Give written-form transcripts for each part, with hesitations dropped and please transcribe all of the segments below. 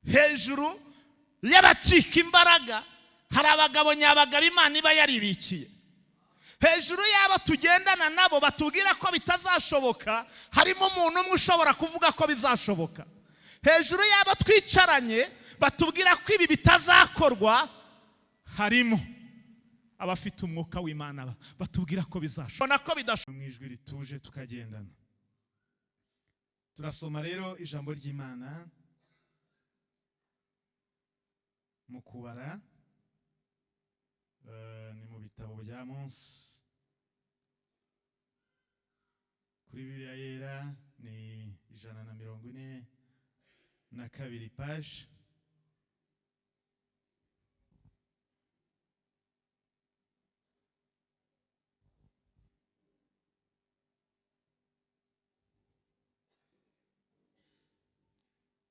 Hejuru y'abacika imbaraga hari abagabo nyabagabo Imana iba yaribikiye. Hejuru y'abo tugendana nabo batubwira ko bitazashoboka, harimo umuntu umwe ushobora kuvuga ko bizashoboka. Hejuru y'abo twicaranye batubwira ko ibi bitazakorwa, harimo abafite umwuka w'Imana batubwira ko bizashoboka. Ko bidashoboka mu ijwi rituje tukagendana. Turasoma rero ijambo ry'Imana mu Kubara, ni mu bitabo bya Mose, kuri Bibiliya Yera ni 142 page.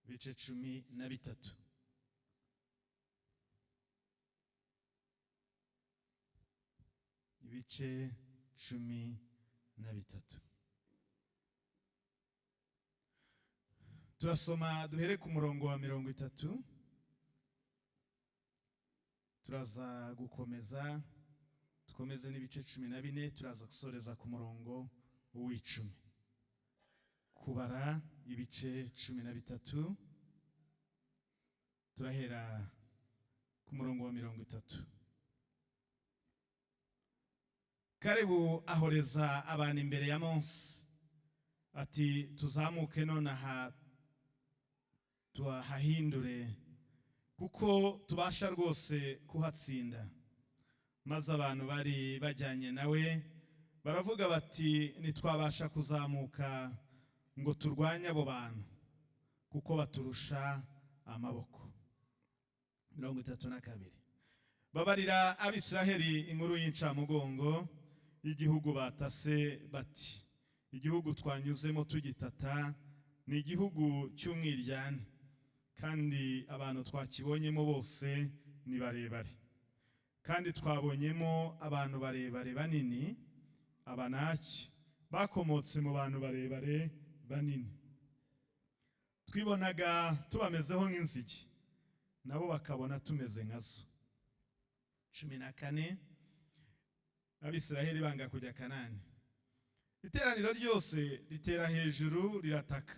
Ibice 13. Ibice 13. Turasoma duhere ku murongo wa 30, turaza gukomeza dukomeze n'ibice 14, turaza gusoreza ku murongo w'10. Kubara ibice 13, turahera ku murongo wa 30. Kalebu ahoreza abantu imbere ya Mose ati: tuzamuke nonaha tuhahindure, kuko tubasha rwose kuhatsinda. Maze abantu bari bajyanye nawe baravuga bati: ntitwabasha kuzamuka ngo turwanye abo bantu, kuko baturusha amaboko. 32. Babarira Abisiraheli inkuru y'incamugongo y'igihugu batase bati: igihugu twanyuzemo tugitata ni igihugu cy'umwiryane, kandi abantu twakibonyemo bose ni barebare, kandi twabonyemo abantu barebare banini, Abanaki bakomotse mu bantu barebare banini. Twibonaga tubamezeho nk'inzige, nabo bakabona tumeze nkazo. 14. Abisiraheli banga kujya Kanani. Iteraniro ryose ritera hejuru rirataka,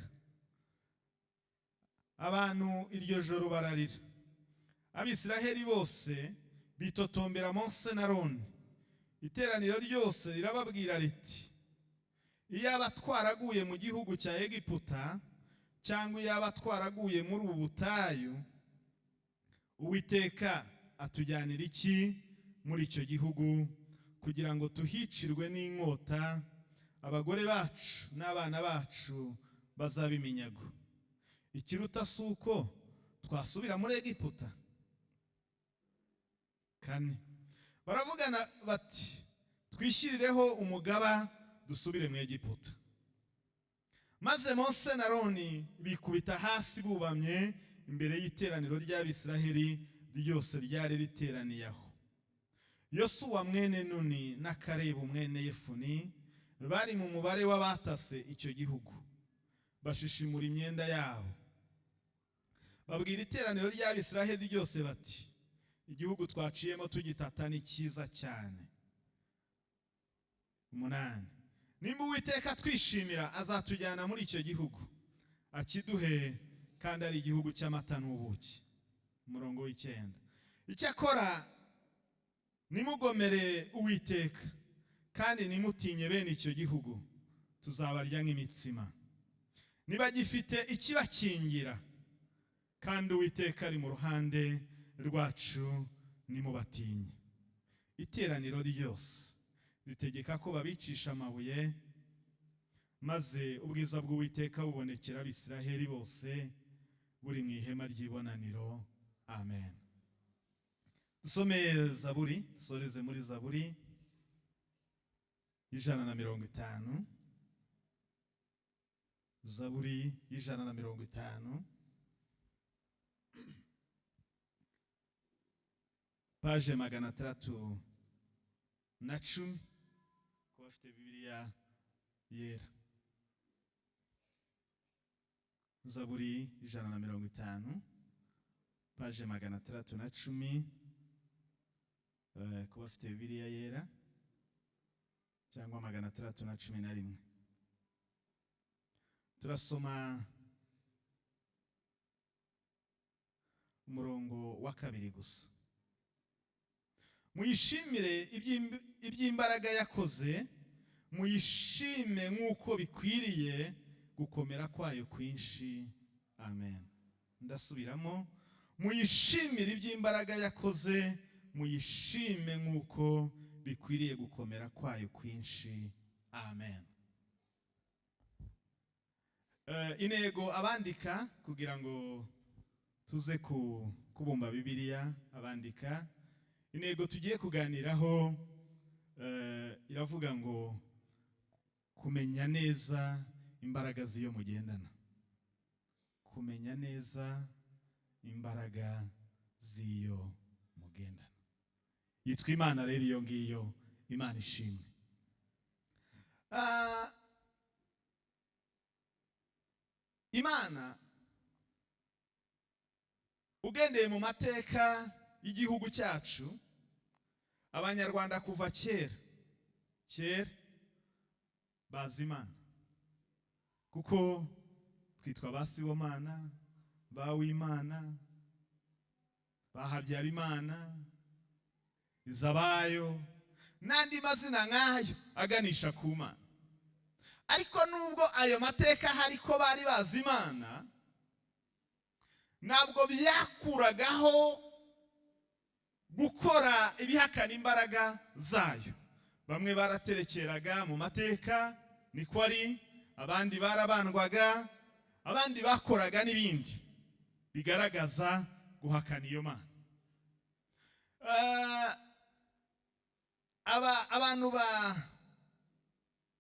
abantu iryo joro bararira. Abisiraheli bose bitotombera Mose na Aroni. Iteraniro ryose rirababwira riti: iyaba twaraguye mu gihugu cya Egiputa, cyangwa iyaba twaraguye muri ubu butayu, Uwiteka atujyanira iki muri icyo gihugu kugira ngo tuhicirwe n'inkota, abagore bacu n'abana bacu bazaba iminyago? Ikiruta si uko twasubira muri Egiputa? 4. Baravugana bati: twishyirireho umugaba dusubire mu Egiputa. Maze Mose na Aroni bikubita hasi bubamye imbere y'iteraniro ry'Abisiraheli ryose ryari riteraniye aho. Yosuwa mwene Nuni na Kalebu mwene Yefuni bari mu mubare w'abatase icyo gihugu, bashishimura imyenda yabo. Babwira iteraniro ry'Abisiraheli ryose bati: igihugu twaciyemo tugitata ni cyiza cyane. 8. Nimba Uwiteka twishimira azatujyana muri icyo gihugu akiduhe, kandi ari igihugu cy'amata n'ubuki. Umurongo w'9. Icyakora nimugomere Uwiteka, kandi nimutinye bene icyo gihugu, tuzabarya nk'imitsima. Niba gifite ikibakingira, kandi Uwiteka ari mu ruhande rwacu, nimubatinye. Iteraniro ryose ritegeka ko babicisha amabuye, maze ubwiza bw'Uwiteka bubonekera Abisiraheli bose buri mu ihema ry'ibonaniro. Amen. Dusome Zaburi, dusoreze muri Zaburi 150. Zaburi 150, page 610, ku bafite Bibiliya Yera. Zaburi 150, Page 610, ku bafite Bibiliya Yera, cyangwa 611. Turasoma umurongo wa 2 gusa. Muyishimire iby'imbaraga yakoze, muyishime nk'uko bikwiriye gukomera kwayo kwinshi. Amen. Ndasubiramo: muyishimire iby'imbaraga yakoze, muyishime nk'uko bikwiriye gukomera kwayo kwinshi. Amen. Intego abandika, kugira ngo tuze kubumba Bibiliya, abandika intego tugiye kuganiraho iravuga ngo kumenya neza imbaraga z'iyo mugendana. Kumenya neza imbaraga z'iyo mugendana. Yitwa Imana rero iyo ngiyo, Imana ishimwe. Imana ugendeye mu mateka y'igihugu cyacu, Abanyarwanda kuva kera kera bazi Imana, kuko twitwa ba Sibomana, ba Wimana, ba Habyarimana, Izabayo n'andi mazina nk'ayo aganisha ku Mana. Ariko nubwo ayo mateka hari ko bari bazi Imana, ntabwo byakuragaho gukora ibihakana imbaraga zayo. Bamwe baraterekeraga mu mateka, niko ari, abandi barabandwaga, abandi bakoraga n'ibindi bigaragaza guhakana iyo Mana. Abantu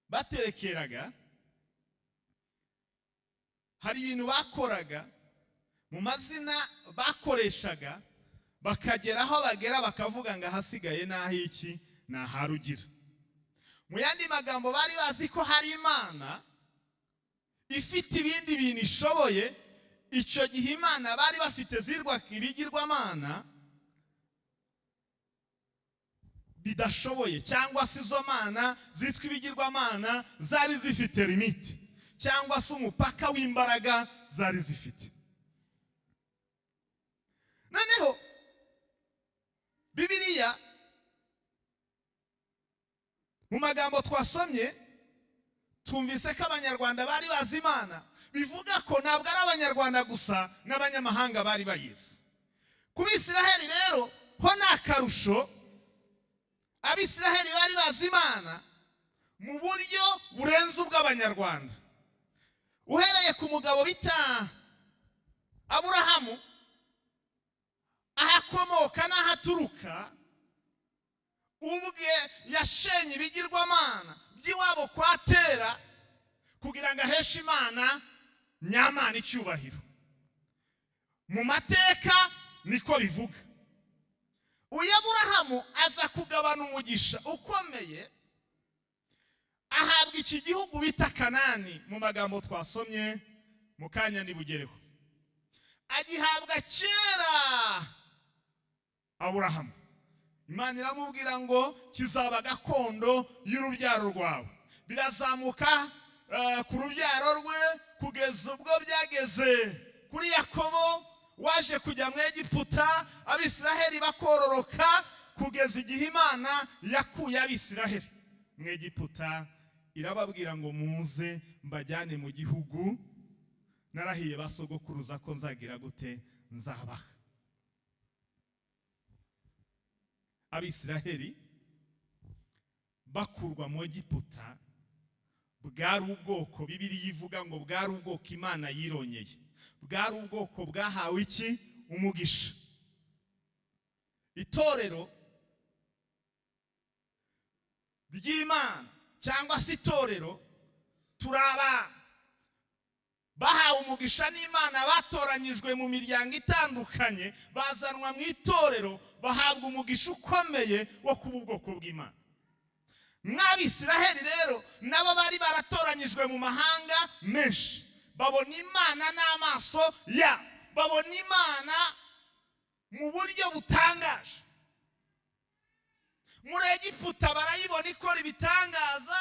baterekeraga hari ibintu bakoraga mu mazina bakoreshaga, bakagera aho bagera bakavuga ngo ahasigaye naho iki naharugira. Mu yandi magambo, bari bazi ko hari Imana ifite ibindi bintu ishoboye. Icyo gihe Imana bari bafite zirwa ibigirwamana bidashoboye, cyangwa se izo mana zitwa ibigirwamana zari zifite limite, cyangwa se umupaka w'imbaraga zari zifite. Noneho Bibiliya mu magambo twasomye twumvise ko Abanyarwanda bari bazi Imana, bivuga ko ntabwo ari Abanyarwanda gusa, n'abanyamahanga bari bayizi. Ku Bisiraheli rero ho ni akarusho. Abisiraheli bari bazi Imana mu buryo burenze ubw'Abanyarwanda. Uhereye ku mugabo bita Aburahamu, ahakomoka n'ahaturuka, ubwe yashenye ibigirwamana by'iwabo kwa Tera kugira ngo aheshe Imana nyamana icyubahiro. Mu mateka niko bivuga. Uyu Aburahamu aza kugabana umugisha ukomeye, ahabwa iki gihugu bita Kanani mu magambo twasomye mu kanya nibugereho. Agihabwa kera Aburahamu. Imana iramubwira ngo kizaba gakondo y'urubyaro rwawe. Birazamuka ku rubyaro rwe kugeza ubwo byageze kuri Yakobo waje kujya mu Egiputa, Abisiraheli bakororoka kugeza igihe Imana yakuye Abisiraheli mu Egiputa, irababwira ngo muze mbajyane mu gihugu narahiye basogokuruza ko nzagira gute nzabaha. Abisiraheli bakurwa mu Egiputa bwari ubwoko Bibiliya ivuga ngo bwari ubwoko Imana yironyeye, bwari ubwoko bwahawe iki umugisha. Itorero ry'Imana cyangwa se itorero turaba bahawe umugisha n'Imana, batoranyijwe mu miryango itandukanye, bazanwa mu itorero, bahabwa umugisha ukomeye wo kuba ubwoko bw'Imana. Mw'Abisiraheli rero nabo bari baratoranyijwe mu mahanga menshi, babona Imana n'amaso ya, babona Imana Mu buryo butangaje. Muri Egiputa barayibona ikora ibitangaza,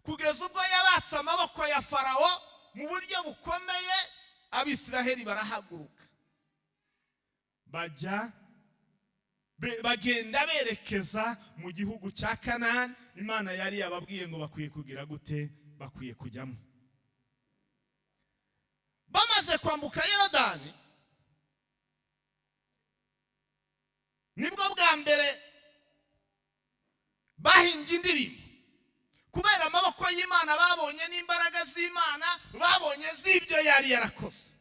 kugeza ubwo yabatse amaboko ya Farawo mu buryo bukomeye. Abisiraheli barahaguruka, bajya bagenda berekeza mu gihugu cya Kanani. Imana yari yababwiye ngo bakwiye kugira gute? Bakwiye kujyamo. Bamaze kwambuka Yorodani, nibwo bwa mbere bahimbye indirimbo, kubera amaboko y'Imana babonye n'imbaraga z'Imana babonye z'ibyo yari yarakoze.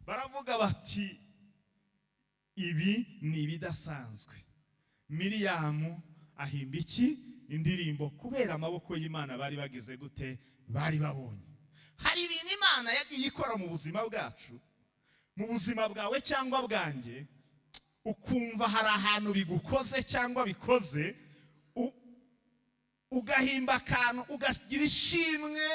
Baravuga bati ibi ni ibidasanzwe. Miriyamu ahimba iki? Indirimbo, kubera amaboko y'Imana bari bagize gute? Bari babonye. Hari ibintu Imana yagiye ikora mu buzima bwacu, mu buzima bwawe cyangwa bwanjye, ukumva hari ahantu bigukoze cyangwa bikoze, ugahimba akantu, ugagira ishimwe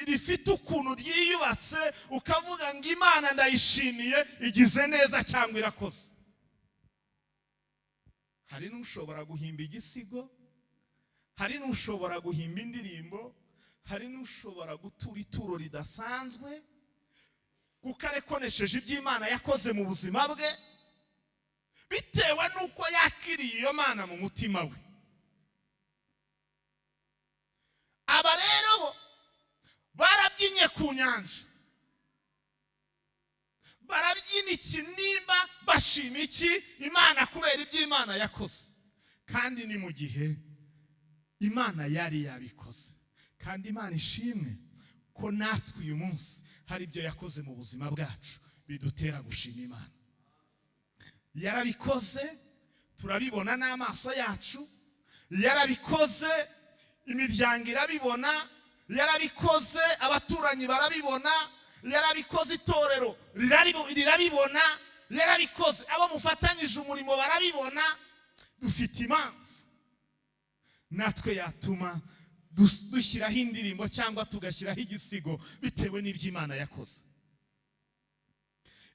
rifite ukuntu ryiyubatse, ukavuga ngo Imana ndayishimiye, igize neza cyangwa irakoze. Hari n'ushobora guhimba igisigo, hari n'ushobora guhimba indirimbo, hari n'ushobora gutura ituro ridasanzwe, kuko arekonesheje iby'Imana yakoze mu buzima bwe, bitewe n'uko yakiriye iyo Mana mu mutima we. Aba rero bo barabyinye ku nyanja, barabyina ikinimba, bashima iki? Imana, kubera iby'Imana yakoze. Kandi ni mu gihe Imana yari yabikoze. Kandi Imana ishimwe ko natwe uyu munsi hari ibyo yakoze mu buzima bwacu bidutera gushima Imana. Yarabikoze, turabibona n'amaso yacu, yarabikoze imiryango irabibona, yarabikoze abaturanyi barabibona, yarabikoze itorero rirabibona, yarabikoze abo mufatanyije umurimo barabibona. Dufite impamvu natwe yatuma dushyiraho indirimbo cyangwa tugashyiraho igisigo bitewe n'iby'Imana yakoze.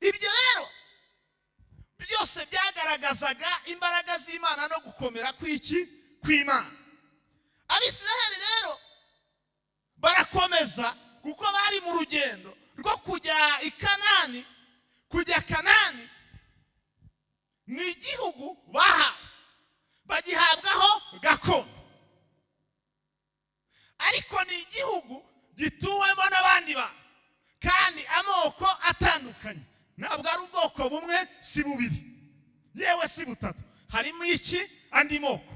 Ibyo rero byose byagaragazaga imbaraga z'Imana no gukomera kw'iki? Kw'Imana. Abisiraheli rero barakomeza, kuko bari mu rugendo rwo kujya i Kanani. Kujya Kanani ni igihugu bahawe, bagihabwaho gakondo, ariko ni igihugu gituwemo n'abandi bantu kandi amoko atandukanye. Ntabwo ari ubwoko bumwe, si bubiri, yewe si butatu, harimo iki? Andi moko,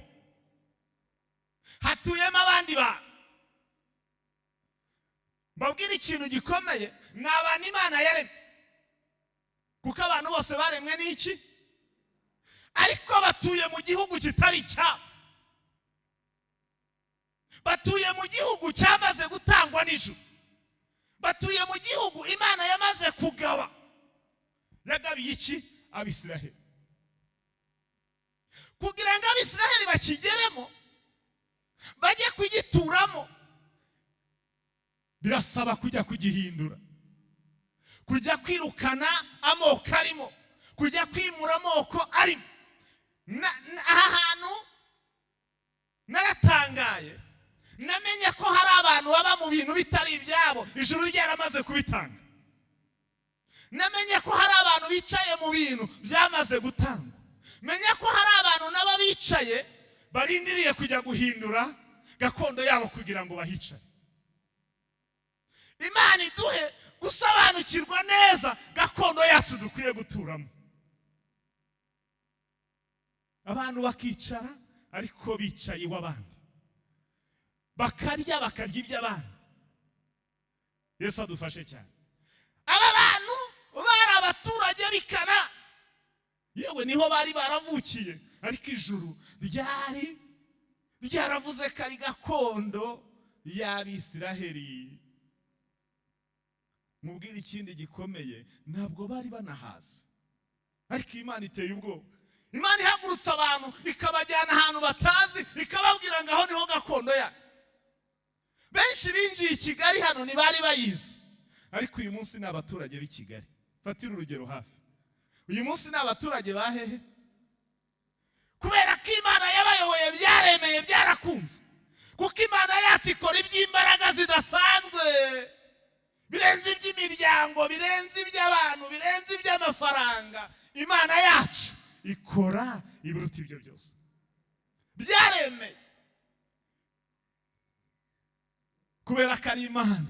hatuyemo abandi bantu. Mbabwire ikintu gikomeye, ni abantu Imana yaremye, kuko abantu bose baremwe n'iki? Ariko batuye mu gihugu kitari icyabo, batuye mu gihugu cyamaze gutangwa n'ijuru, batuye mu gihugu Imana yamaze kugaba. Yagabiye iki? Abisiraheli. Kugira ngo Abisiraheli bakigeremo, bajye kugituramo, birasaba kujya kugihindura, kujya kwirukana amoko arimo, kujya kwimura amoko arimo. Aha hantu naratangaye, namenye ko hari abantu baba mu bintu bitari ibyabo, ijuru ryaramaze kubitanga. Namenye ko hari abantu bicaye mu bintu byamaze gutangwa. Menye ko hari abantu nabo bicaye barindiriye kujya guhindura gakondo yabo kugira ngo bahicare. Imana iduhe gusobanukirwa neza gakondo yacu dukwiye guturamo. Abantu bakicara ariko bicaye iw'abandi, bakarya bakarya iby'abandi. Yesu adufashe cyane. Aba bantu bari abaturage b'i Kanani, yewe niho bari baravukiye, ariko ijuru ryari ryaravuze ko ari gakondo y'Abisiraheli. Mubwire ikindi gikomeye, ntabwo bari banahazi, ariko Imana iteye ubwoba. Imana ihagurutse abantu ikabajyana ahantu batazi, ikababwira ngo aho niho gakondo yayo. Benshi binjiye i Kigali hano ntibari bayizi, ariko uyu munsi ni abaturage b'i Kigali. Fatira urugero hafi. Uyu munsi ni abaturage ba hehe? Kubera ko Imana yabayoboye, byaremeye, byarakunze, kuko Imana yacu ikora iby'imbaraga zidasanzwe, birenze iby'imiryango, birenze iby'abantu, birenze iby'amafaranga. Imana yacu ikora ibiruta ibyo byose. Byaremeye kubera ko ari Imana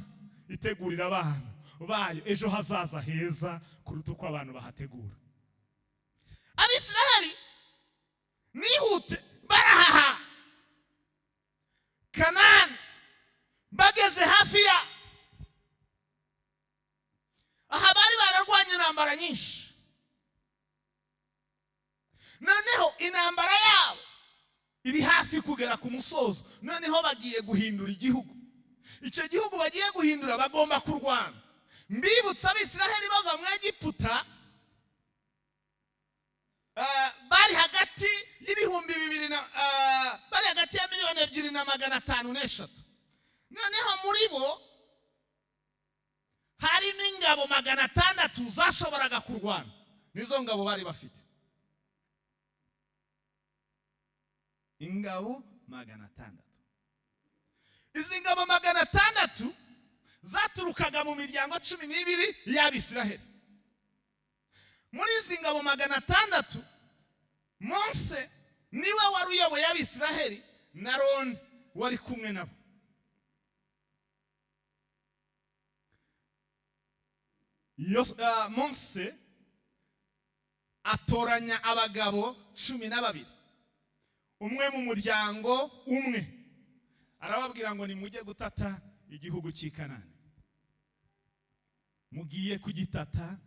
itegurira abantu bayo ejo hazaza heza kuruta uko abantu bahategura. Abisiraheli nihute barahaha Kanani, bageze hafi ya aha bari bararwanye intambara nyinshi. Noneho intambara yabo iri hafi kugera ku musozo, noneho bagiye guhindura igihugu. Icyo gihugu bagiye guhindura bagomba kurwana. Mbibutsa, Abisiraheli bava mu Egiputa bari hagati y'ibihumbi 2 na bari hagati ya miliyoni 2 na 503. Noneho muri bo harimo ingabo 600 zashoboraga kurwana. Nizo ngabo bari bafite, ingabo 600. Izi ngabo 600 zaturukaga mu miryango 12 y'Abisiraheli. Muri izi ngabo 600, Mose niwe wari uyoboye Abisiraheli na Aroni wari kumwe nabo. Mose atoranya abagabo 12, umwe mu muryango umwe, arababwira ngo nimujye gutata igihugu cy'i Kanani. Mugiye kugitata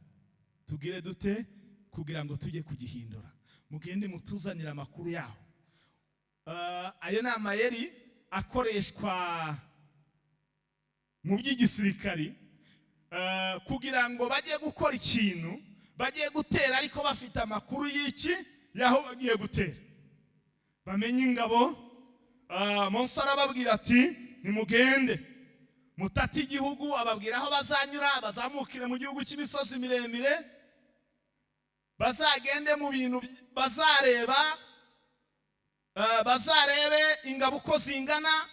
tugire dute kugira ngo tujye kugihindura? Mugende mutuzanire amakuru yaho. Ayo ni amayeri akoreshwa mu by'igisirikari kugira ngo bajye gukora ikintu bagiye gutera, ariko bafite amakuru y'iki y'aho bagiye gutera, bamenye ingabo. Mose arababwira ati nimugende mutate igihugu, ababwira aho bazanyura, bazamukire mu gihugu cy'imisozi miremire, bazagende mu bintu bazareba, bazarebe ingabo uko zingana,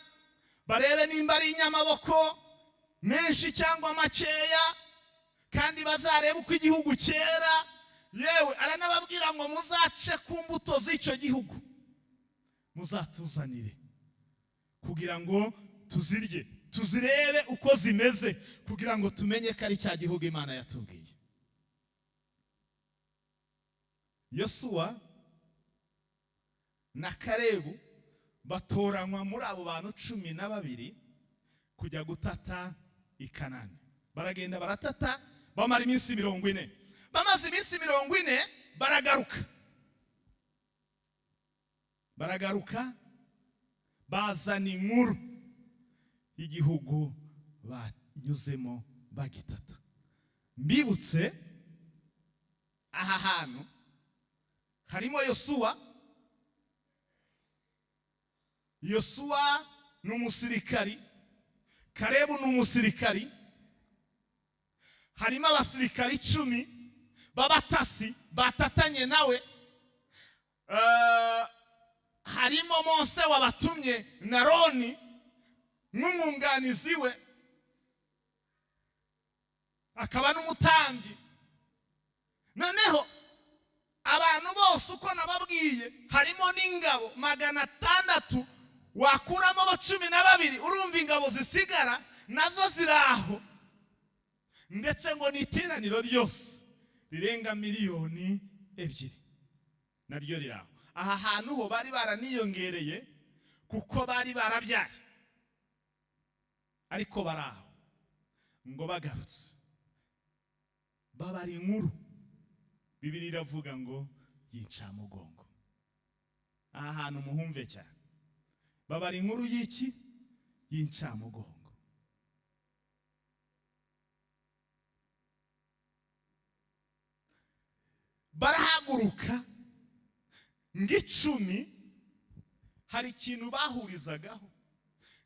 barebe nimba ari inyamaboko menshi cyangwa makeya, kandi bazarebe uko igihugu cyera. Yewe aranababwira ngo muzace ku mbuto z'icyo gihugu muzatuzanire kugira ngo tuzirye, tuzirebe uko zimeze, kugira ngo tumenye ko ari cya gihugu Imana yatubwiye. Yosuwa na Kalebu batoranywa muri abo bantu 12 kujya gutata i Kanani. Baragenda baratata, bamara iminsi 40. Bamaze iminsi 40 baragaruka, baragaruka bazana inkuru y'igihugu banyuzemo bagitata. Mbibutse, aha hantu harimo Yosuwa. Yosuwa ni umusirikari, Kalebu ni umusirikari, harimo abasirikari 10 b'abatasi batatanye nawe, harimo Mose wabatumye na Aroni nk'umwunganizi we, akaba n'umutambyi. Noneho abantu bose uko nababwiye, harimo n'ingabo 600, wakuramo abo 12, urumva ingabo zisigara nazo ziraho, ndetse ngo ni iteraniro ryose rirenga miliyoni 2 naryo riraho. Aha hantu ho bari baraniyongereye kuko bari barabyaye, ariko baraho ngo bagarutse babara inkuru. Bibiliya iravuga ngo y'incamugongo. Aha hantu muhumve cyane, babara inkuru y'iki? Y'incamugongo. Barahaguruka ng'icumi, hari ikintu bahurizagaho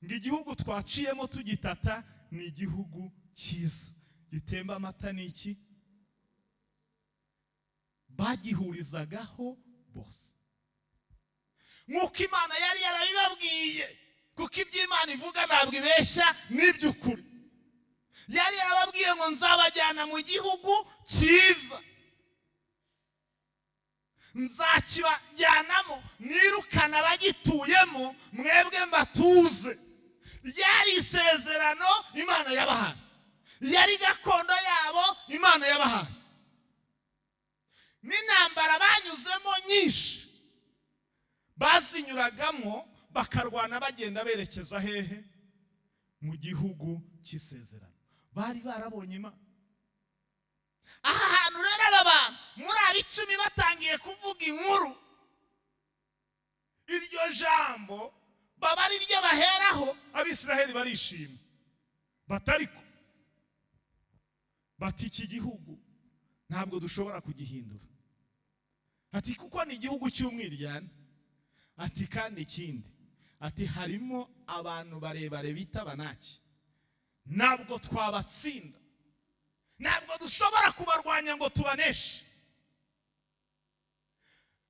ngo igihugu twaciyemo tugitata ni igihugu cyiza gitemba amata n'iki. Bagihurizagaho bose nk'uko Imana yari yarabibabwiye, kuko ibyo Imana ivuga ntabwo ibeshya, n'iby'ukuri. Yari yarababwiye ngo nzabajyana mu gihugu cyiza, nzakibajyanamo nirukana abagituyemo, mwebwe mbatuze. Yari isezerano Imana yabahaye, yari gakondo yabo Imana yabahaye. N'intambara banyuzemo nyinshi bazinyuragamo bakarwana bagenda berekeza hehe? Mu gihugu cy'isezerano. Bari barabonye Imana. Aha hantu rero aba bantu muri aba 10 batangiye kuvuga inkuru, iryo jambo baba ari ryo baheraho. Abisiraheli barishima, batariko bati iki gihugu ntabwo dushobora kugihindura, ati kuko ni igihugu cy'umwiryane, ati kandi ikindi, ati harimo abantu barebare bita Abanaki, ntabwo twabatsinda, ntabwo dushobora kubarwanya ngo tubaneshe.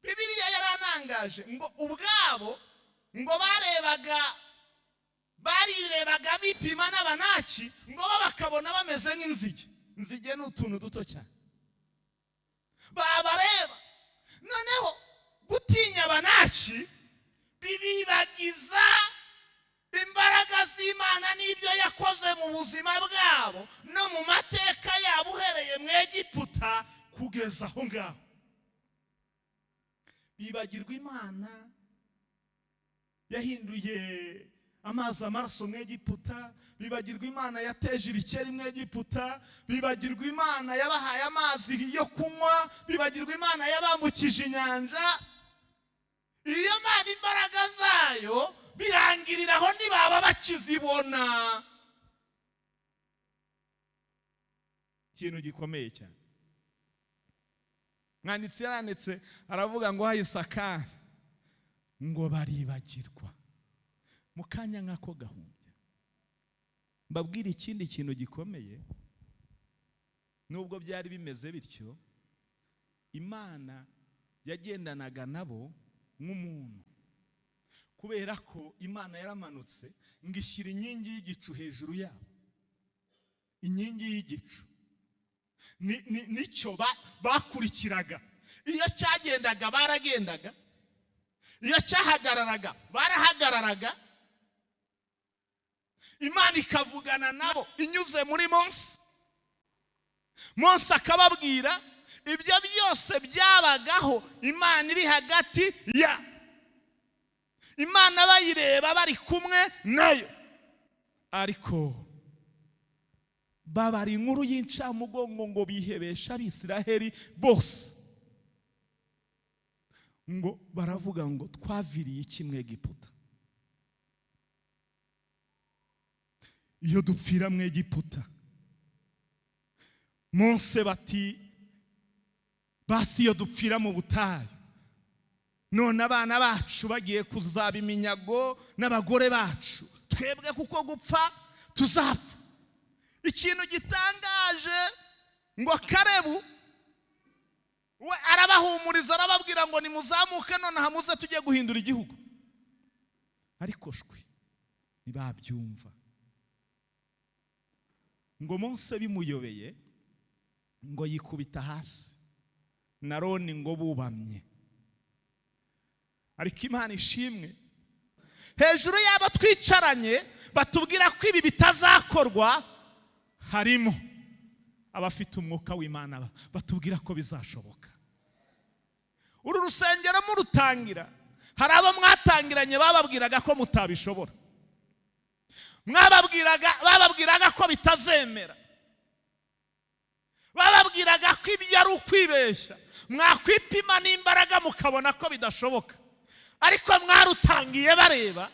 Bibiliya yaranangaje ngo ubwabo ngo barebaga, barirebaga bipima n'Abanaki, ngo bo bakabona bameze nk'inzige. Inzige ni utuntu duto cyane. Babareba noneho gutinya Abanaki bibibagiza imbaraga z'Imana n'ibyo yakoze mu buzima bwabo no mu mateka yabo, uhereye mu Egiputa kugeza aho ngaho. Bibagirwa Imana yahinduye amazi amaraso mu Egiputa, bibagirwa Imana yateje ibikeri mu Egiputa, bibagirwa Imana yabahaye amazi yo kunywa, bibagirwa Imana yabambukije inyanja. Iyo Mana imbaraga zayo birangiriraho, ntibaba bakizibona. Ikintu gikomeye cyane mwanditsi yaranditse aravuga ngo hahise akanya ngo baribagirwa mu kanya nk'ako gahumbya. Mbabwire ikindi kintu gikomeye, nubwo byari bimeze bityo, Imana yagendanaga nabo nk'umuntu, kubera ko Imana yaramanutse ngo ishyira inkingi y'igicu hejuru yabo. Inkingi y'igicu nicyo bakurikiraga. Iyo cyagendaga baragendaga, iyo cyahagararaga barahagararaga. Imana ikavugana nabo inyuze muri Mose, Mose akababwira ibyo byose byabagaho. Imana iri hagati ya Imana bayireba bari kumwe nayo, ariko babara inkuru y'incamugongo ngo bihebesha Abisiraheli bose, ngo baravuga ngo twaviriye iki mu Egiputa? Iyo dupfira mu Egiputa. Mose bati basi iyo dupfira mu butayu, none abana bacu bagiye kuzaba iminyago n'abagore bacu, twebwe kuko gupfa tuzapfa. Ikintu gitangaje ngo Karebu we arabahumuriza, arababwira ngo nimuzamuke nonaha muze tujye guhindura igihugu. Ariko shwi ntibabyumva. Ngo Mose bimuyobeye ngo yikubita hasi, na Aroni ngo bubamye. Ariko Imana ishimwe, hejuru y'abo twicaranye batubwira ko ibi bitazakorwa, harimo abafite umwuka w'Imana batubwira ko bizashoboka. Uru rusengero murutangira, hari abo mwatangiranye bababwiraga ko mutabishobora, bababwiraga ko bitazemera, bababwiraga ko ibyo ari ukwibeshya, mwakwipima n'imbaraga mukabona ko bidashoboka. Ariko mwarutangiye bareba,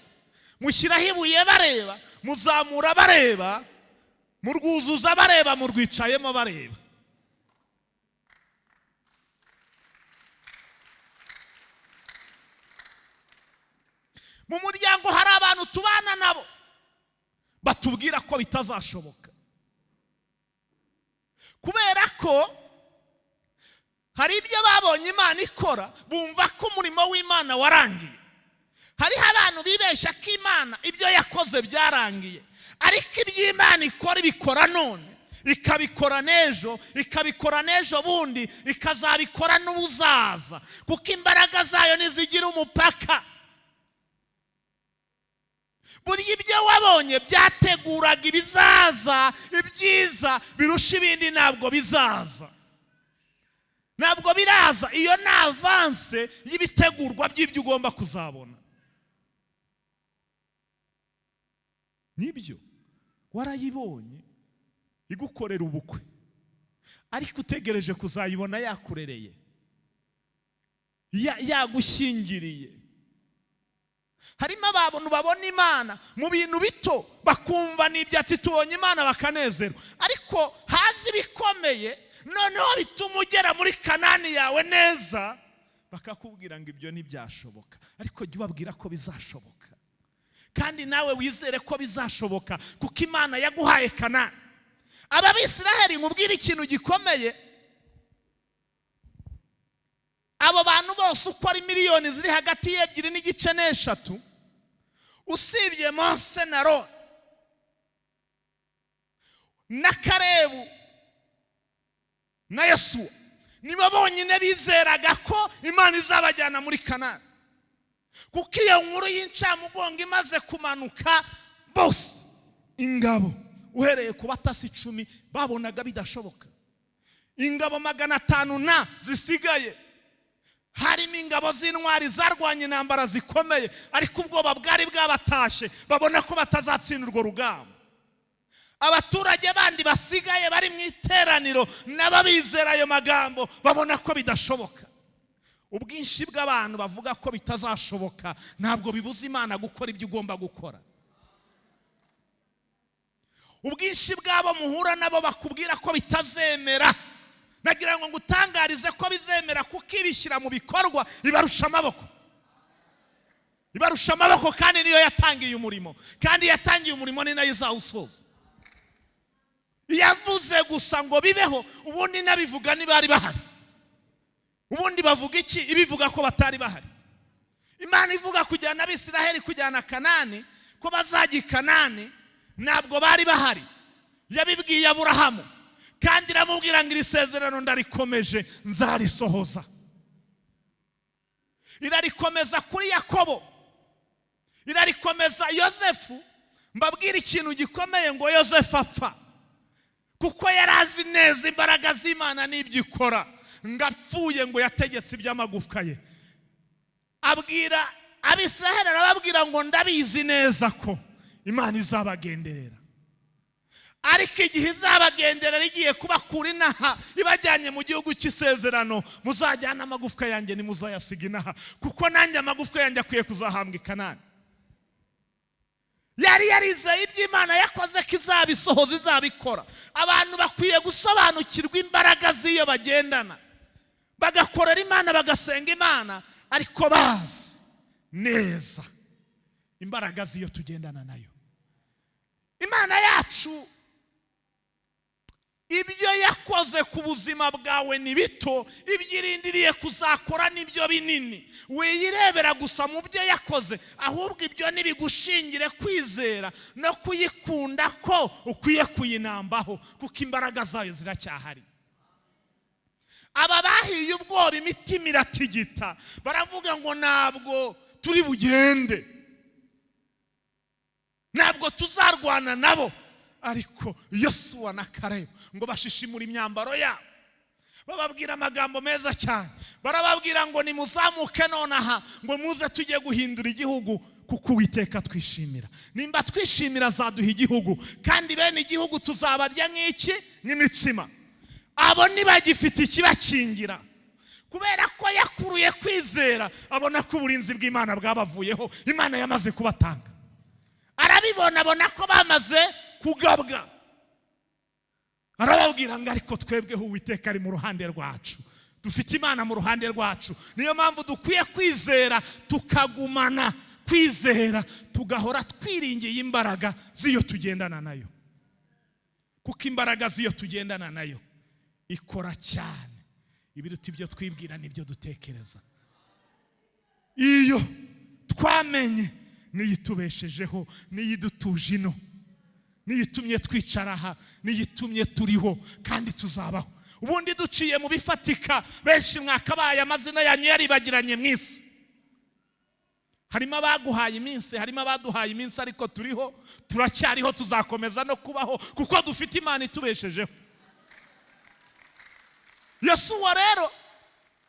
mushyiraho ibuye bareba, muzamura bareba, murwuzuza bareba, murwicayemo bareba. Mu muryango hari abantu tubana nabo batubwira ko bitazashoboka, kubera ko Hari ibyo babonye Imana ikora, bumva ko umurimo w'Imana warangiye. Hariho abantu bibeshya ko Imana ibyo yakoze byarangiye, ariko ibyo Imana ikora ibikora none, ikabikora n'ejo, ikabikora n'ejo bundi, ikazabikora n'ubuzaza, kuko imbaraga zayo ntizigira umupaka. Burya ibyo wabonye byateguraga ibizaza, ibyiza birusha ibindi ntabwo bizaza, ntabwo biraza. Iyo ni avance y'ibitegurwa by'ibyo ugomba kuzabona. Nibyo warayibonye igukorera ubukwe, ariko utegereje kuzayibona yakurereye, yagushyingiriye. Harimo abantu babona Imana mu bintu bito bakumva n'ibyo, ati tubonye Imana bakanezerwa, ariko haza ibikomeye noneho bituma ugera muri Kanani yawe neza, bakakubwira ngo ibyo ntibyashoboka. Ariko jya ubabwira ko bizashoboka, kandi nawe wizere ko bizashoboka, kuko Imana yaguhaye Kanani. Aba Bisiraheli, nkubwire ikintu gikomeye, abo bantu bose uko ari miliyoni ziri hagati y'2.5 n'3, usibye Mose na Aroni na Karebu na Yosuwa, nibo bonyine bizeraga ko Imana izabajyana muri Kanani. Kuko iyo nkuru y'incamugongo imaze kumanuka, bose ingabo uhereye ku batasi 10 babonaga bidashoboka. Ingabo 500 na zisigaye, harimo ingabo z'intwari zarwanye intambara zikomeye, ariko ubwoba bwari bwabatashye, babona ko batazatsinda urwo rugamba. Abaturage bandi basigaye bari mu iteraniro nabo bizera ayo magambo, babona ko bidashoboka. Ubwinshi bw'abantu bavuga ko bitazashoboka ntabwo bibuza Imana gukora ibyo ugomba gukora. Ubwinshi bw'abo muhura nabo bakubwira ko bitazemera, nagira ngo ngutangarize ko bizemera, kuko ibishyira mu bikorwa ibarusha amaboko, ibarusha amaboko, kandi niyo yatangiye umurimo, kandi yatangiye umurimo ni nayo izawusoza. Yavuze gusa ngo bibeho, ubundi n'abivuga ntibari bahari. Ubundi bavuga iki? Ibivuga ko batari bahari. Imana ivuga kujyana Abisiraheli kujyana Kanani, ko bazajya i Kanani, ntabwo bari bahari. Yabibwiye Aburahamu, kandi iramubwira ngo iri sezerano ndarikomeje, nzarisohoza. Irarikomeza kuri Yakobo, irarikomeza Yosefu. Mbabwira ikintu gikomeye, ngo Yosefu apfa kuko yari azi neza imbaraga z'Imana n'ibyo ikora, ngo apfuye ngo yategetse iby'amagufwa ye. Abwira Abisiraheli, arababwira ngo ndabizi neza ko Imana izabagenderera, ariko igihe izabagenderera igiye kubakura inaha ibajyanye mu gihugu cy'isezerano, muzajyana amagufwa yanjye ntimuzayasiga inaha, kuko nanjye amagufwa yanjye akwiye kuzahambwa i Kanani. Yari yarizeye ibyo Imana yakoze ko izabisohoza, izabikora. Abantu bakwiye gusobanukirwa imbaraga z'iyo bagendana, bagakorera Imana, bagasenga Imana, ariko bazi neza imbaraga z'iyo tugendana nayo. Imana yacu ibyo yakoze ku buzima bwawe ni bito, ibyo irindiriye kuzakora nibyo binini. Wiyirebera gusa mu byo yakoze, ahubwo ibyo nibigushingire kwizera no kuyikunda ko ukwiye kuyinambaho, kuko imbaraga zayo ziracyahari. Aba bahiye ubwoba, imitima iratigita, baravuga ngo ntabwo turi bugende, ntabwo tuzarwana nabo. Ariko Yosuwa na Karebu ngo bashishimura imyambaro yabo, bababwira amagambo meza cyane, barababwira ngo nimuzamuke nonaha, ngo muze tujye guhindura igihugu, kuko Uwiteka twishimira. Nimba twishimira azaduha igihugu, kandi bene igihugu tuzabarya nk'iki, nk'imitsima. Abo ntibagifite ikibakingira, kubera ko yakuruye kwizera, abona ko uburinzi bw'Imana bwabavuyeho, Imana yamaze kubatanga. Arabibona, abona ko bamaze kugabwa, arababwira ngo ariko twebweho Uwiteka ari mu ruhande rwacu, dufite Imana mu ruhande rwacu. Niyo mpamvu dukwiye kwizera, tukagumana kwizera, tugahora twiringiye imbaraga z'iyo tugendana nayo, kuko imbaraga z'iyo tugendana nayo ikora cyane. Ibiruta ibyo twibwira n'ibyo dutekereza. Iyo twamenye niyo itubeshejeho, niyo idutuje ino, niyo itumye twicara aha, niyo itumye turiho kandi tuzabaho. Ubundi duciye mu bifatika, benshi mwakabaye amazina yanyu yaribagiranye mu isi. Harimo abaguhaye iminsi, harimo abaduhaye iminsi, ariko turiho, turacyariho, tuzakomeza no kubaho kuko dufite Imana itubeshejeho. Yosuwa rero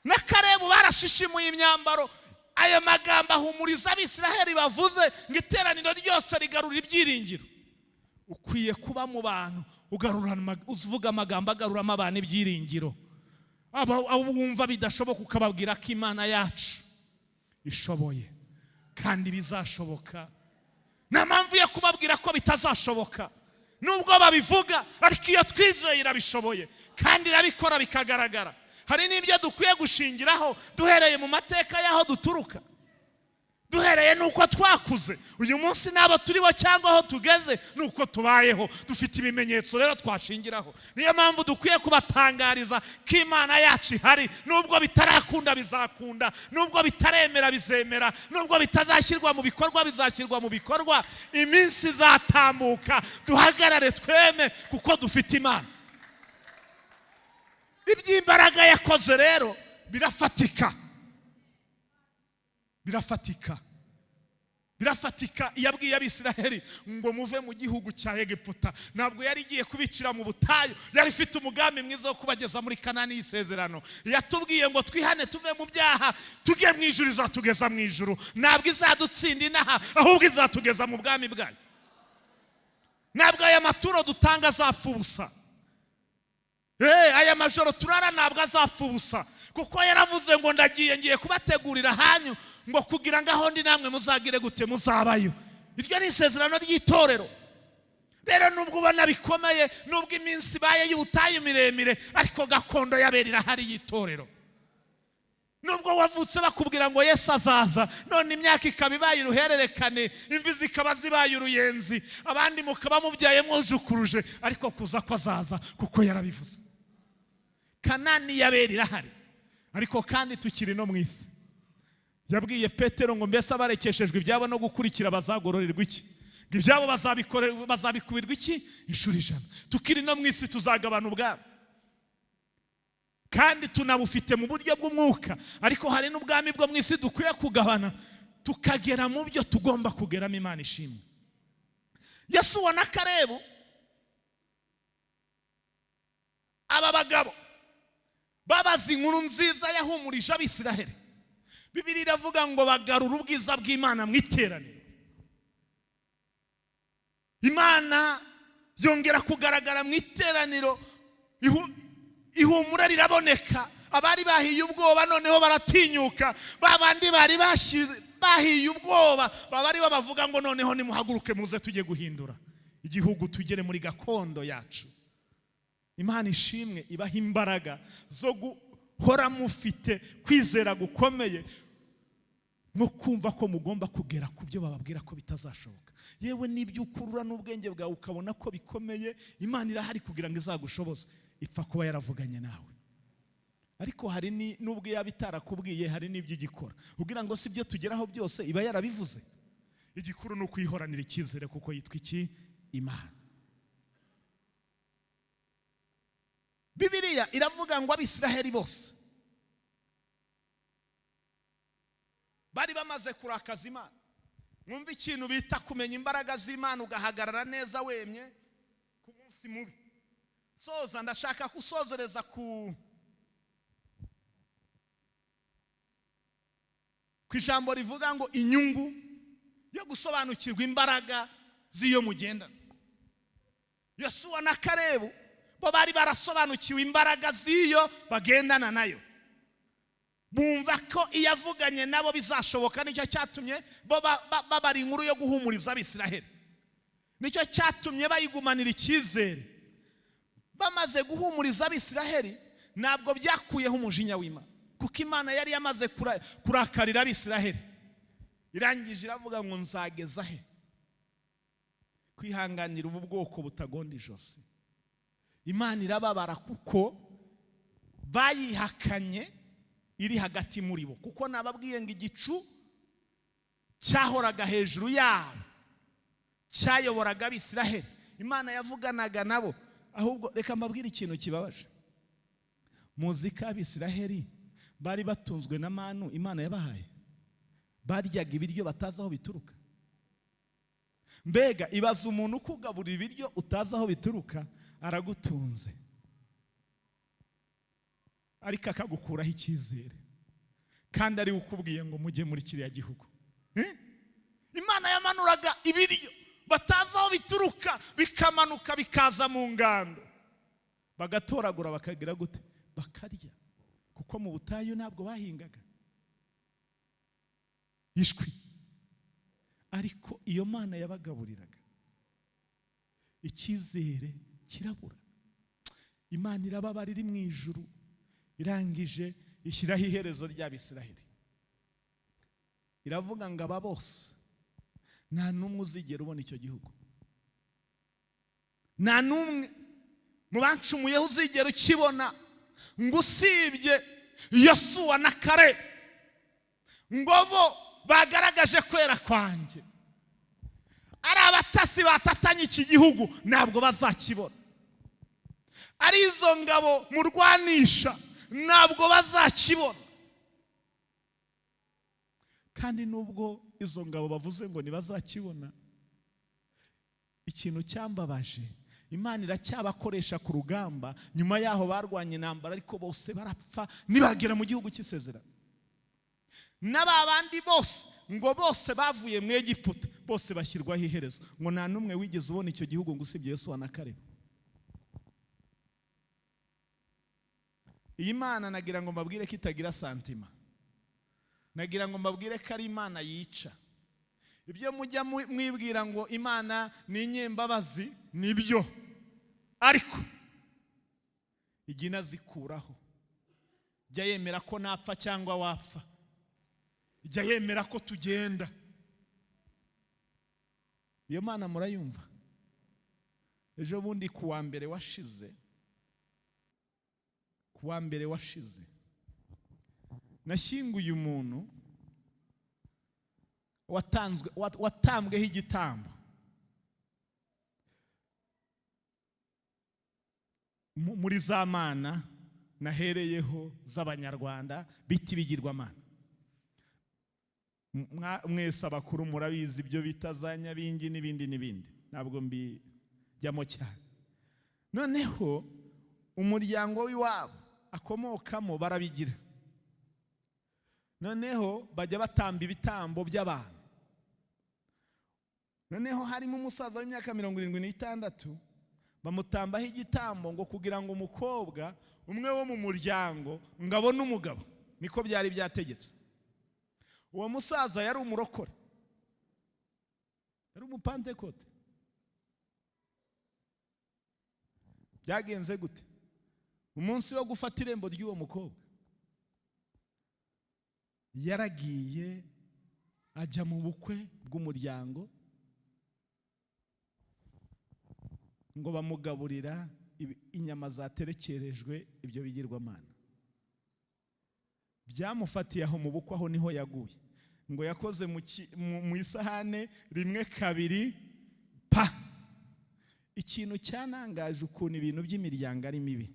na Karebu barashishimuye imyambaro. Ayo magambo ahumuriza Abisiraheli bavuze ngo iteraniro ryose rigarura ibyiringiro. Ukwiye kuba mu bantu uvuga amagambo agaruramo abantu ibyiringiro. Abo wumva bidashoboka ukababwira ko Imana yacu ishoboye kandi bizashoboka. Nta mpamvu yo kubabwira ko bitazashoboka nubwo babivuga, ariko iyo twizeye irabishoboye kandi irabikora bikagaragara. Hari n'ibyo dukwiye gushingiraho duhereye mu mateka y'aho duturuka, duhereye n'uko twakuze uyu munsi n'abo turibo cyangwa aho tugeze n'uko tubayeho. Dufite ibimenyetso rero twashingiraho. Niyo mpamvu dukwiye kubatangariza ko Imana yacu ihari. Nubwo bitarakunda bizakunda, nubwo bitaremera bizemera, nubwo bitazashyirwa mu bikorwa bizashyirwa mu bikorwa. Iminsi izatambuka duhagarare tweme kuko dufite Imana. Iby'imbaraga yakoze rero birafatika, birafatika, birafatika. Yabwiye Abisiraheli ngo muve mu gihugu cya Egiputa. Ntabwo yari igiye kubicira mu butayu, yari ifite umugambi mwiza wo kubageza muri Kanani y'isezerano. Yatubwiye ngo twihane tuve mu byaha tujye mu ijuru, izatugeza mu ijuru. Ntabwo izadutsinda inaha, ahubwo izatugeza mu bwami bwayo. Ntabwo aya maturo dutanga azapfa ubusa. Aya majoro turara ntabwo azapfa ubusa, kuko yaravuze ngo ndagiye, ngiye kubategurira hanyu, ngo kugira ngo aho ndi namwe muzagire gute, muzabayo. Iryo ni isezerano ry'itorero. Rero nubwo ubona bikomeye, nubwo iminsi ibaye y'ubutayu miremire, ariko gakondo y'abera irahari y'itorero. Nubwo wavutse bakubwira ngo Yesu azaza, none imyaka ikaba ibaye uruhererekane, imvi zikaba zibaye uruyenzi, abandi mukaba mubyaye mwuzukuruje, ariko kuza ko azaza kuko yarabivuze. Kanani y'abera irahari, ariko kandi tukiri no mu isi. Yabwiye Petero ngo mbese abarekeshejwe ibyabo no gukurikira bazagororerwa iki? Ngo ibyabo bazabikubirwa iki? Inshuro 100. Tukiri no mu isi tuzagabana ubwabo, kandi tunabufite mu buryo bw'umwuka, ariko hari n'ubwami bwo mu isi dukwiye kugabana tukagera mu byo tugomba kugeramo. Imana ishimwe. Yosuwa na Karebu, aba bagabo babaza inkuru nziza yahumurije Abisiraheli. Bibiliya iravuga ngo bagarura ubwiza bw'Imana mu iteraniro. Imana yongera kugaragara mu iteraniro, ihumura riraboneka. Abari bahiye ubwoba noneho baratinyuka. Babandi bari bahiye ubwoba baba aribo bavuga ngo noneho nimuhaguruke muze tujye guhindura igihugu, tugere muri gakondo yacu. Imana ishimwe ibaha imbaraga zo guhora mufite kwizera gukomeye no kumva ko mugomba kugera ku byo bababwira ko bitazashoboka. Yewe n'ibyo ukurura n'ubwenge bwawe ukabona ko bikomeye, Imana irahari kugira ngo izagushoboze. Ipfa kuba yaravuganye nawe. Ariko hari n'ubwo yaba itarakubwiye, hari n'ibyo igikora kugira ngo si ibyo tugeraho byose iba yarabivuze. Igikuru ni ukwihoranira icyizere kuko yitwa iki? Imana. Bibiliya iravuga ngo Abisiraheli bose bari bamaze kurakaza Imana. Mwumva ikintu bita kumenya imbaraga z'Imana, ugahagarara neza wemye ku munsi mubi. Soza, ndashaka gusozereza ku ijambo rivuga ngo inyungu yo gusobanukirwa imbaraga z'iyo mugendana. Yosuwa na Karebu bo bari barasobanukiwe imbaraga z'iyo bagendana nayo, bumva ko iyo avuganye nabo bizashoboka. Nicyo cyatumye bo babara inkuru yo guhumuriza Abisiraheli, nicyo cyatumye bayigumanira icyizere. Bamaze guhumuriza Abisiraheli ntabwo byakuyeho umujinya w'Imana, kuko Imana yari yamaze kurakarira Abisiraheli. Irangije iravuga ngo nzageza he kwihanganira ubu bwoko butagonda ijosi. Imana irababara kuko Bayihakanye iri hagati muri bo, kuko nababwiye ngo igicu cyahoraga hejuru yabo cyayoboraga Abisiraheli. Imana yavuganaga nabo. Ahubwo reka mbabwire ikintu kibabaje. Muzi ko Abisiraheli bari batunzwe na manu Imana yabahaye? Baryaga ibiryo batazi aho bituruka. Mbega ibaza umuntu ukugaburira ibiryo utazi aho bituruka, aragutunze, ariko akagukuraho icyizere, kandi ari we ukubwiye ngo mujye muri kiriya gihugu. Imana yamanuraga ibiryo batazi aho bituruka, bikamanuka bikaza mu ngando, bagatoragura, bakagira gute? Bakarya, kuko mu butayu ntabwo bahingaga ishwi. Ariko iyo Mana yabagaburiraga, icyizere kirabura. Imana irababara iri mu ijuru, irangije ishyiraho iherezo ry'Abisiraheli. Iravuga ngo aba bose nta n'umwe uzigera ubona icyo gihugu, nta n'umwe mu bancumuyeho uzigera ukibona, ngo usibye Yosuwa na Kare, ngo bo bagaragaje kwera kwanjye. Ari abatasi batatanye iki gihugu ntabwo bazakibona, ari izo ngabo murwanisha ntabwo bazakibona. Kandi nubwo izo ngabo bavuze ngo ntibazakibona, ikintu cyambabaje, Imana iracyabakoresha ku rugamba. Nyuma yaho barwanye intambara, ariko bose barapfa, ntibagera mu gihugu cy'isezerano. N'aba bandi bose ngo bose bavuye mu Egiputa, bose bashyirwaho iherezo, ngo nta n'umwe wigeze ubona icyo gihugu ngo usibye Yosuwa na Kalebu. Iyi Mana nagira ngo mbabwire ko itagira santima, nagira ngo mbabwire ko ari Imana yica. Ibyo mujya mwibwira ngo Imana ni inyembabazi, nibyo, ariko ijya inazikuraho. Jya yemera ko napfa cyangwa wapfa, jya yemera ko tugenda. Iyo Mana murayumva? Ejo bundi kuwa mbere washize, kuwa mbere washize nashyinguye umuntu watambweho igitambo muri za mana nahereyeho z'Abanyarwanda bita ibigirwamana. Mwese abakuru murabizi ibyo bita za nyabingi n'ibindi n'ibindi, ntabwo mbijyamo cyane. Noneho umuryango w'iwabo akomokamo barabigira, noneho bajya batamba ibitambo by'abantu. Noneho harimo umusaza w'imyaka 76, bamutambaho igitambo ngo kugira ngo umukobwa umwe wo mu muryango ngo abone umugabo, niko byari byategetse. Uwo musaza yari umurokore, yari umupantekote. Byagenze gute? Umunsi wo gufata irembo ry'uwo mukobwa, yaragiye ajya mu bukwe bw'umuryango, ngo bamugaburira inyama zaterekerejwe ibyo bigirwamana. Byamufatiye aho mu bukwe, aho niho yaguye. Ngo yakoze mu isahane rimwe kabiri pa. Ikintu cyanangaje ukuntu ibintu by'imiryango ari mibi.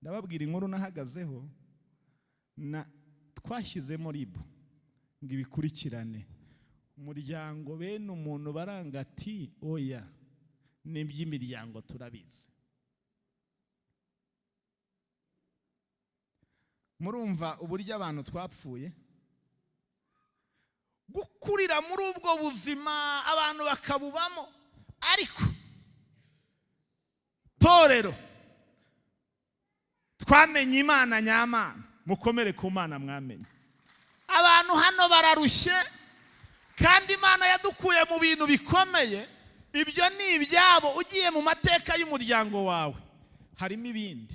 Ndababwira inkuru nahagazeho, na twashyizemo ribu ngo ibikurikirane. Umuryango bene umuntu baranga ati oya, n'iby'imiryango turabizi. Murumva uburyo abantu twapfuye? Gukurira muri ubwo buzima abantu bakabubamo, ariko torero twamenye Imana nyamana, mukomere ku Mana mwamenye. Abantu hano bararushye, kandi Imana yadukuye mu bintu bikomeye. Ibyo ni ibyabo. Ugiye mu mateka y'umuryango wawe harimo ibindi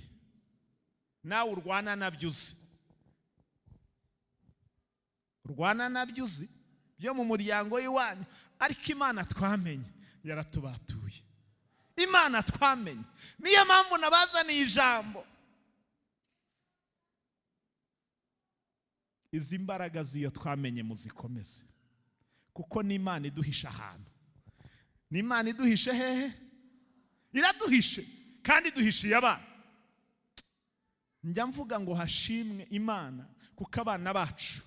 nawe urwana nabyo uzi, urwana nabyo uzi byo mu muryango w'iwanyu, ariko Imana twamenye yaratubatuye. Imana twamenye, niyo mpamvu nabazaniye ijambo. Izi mbaraga z'iyo twamenye muzikomeze, kuko n'Imana iduhisha ahantu. N'Imana iduhishe hehe? Iraduhishe, kandi iduhishiye abana. Njya mvuga ngo hashimwe Imana, kuko abana bacu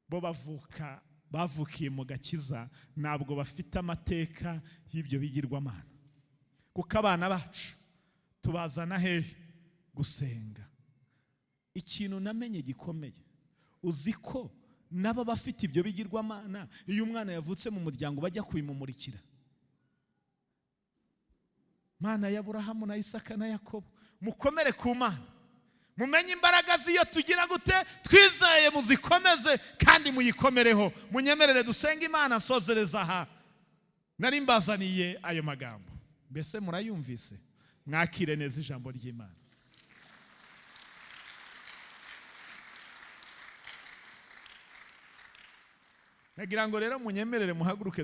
bo bavuka bavukiye mu gakiza, ntabwo bafite amateka y'ibyo bigirwamana. Kuko abana bacu tubazana hehe? Gusenga. Ikintu namenye gikomeye, uzi ko n'aba bafite ibyo bigirwamana, iyo umwana yavutse mu muryango bajya kubimumurikira. Mana ya Aburahamu na Isaka na Yakobo, mukomere ku Mana, mumenye imbaraga z'iyo tugira gute twizeye, muzikomeze kandi muyikomereho. Munyemerere dusenge Imana. Nsozereza aha, nari mbazaniye ayo magambo. Mbese murayumvise? Mwakire neza ijambo ry'Imana. Nagira ngo rero munyemerere muhaguruke.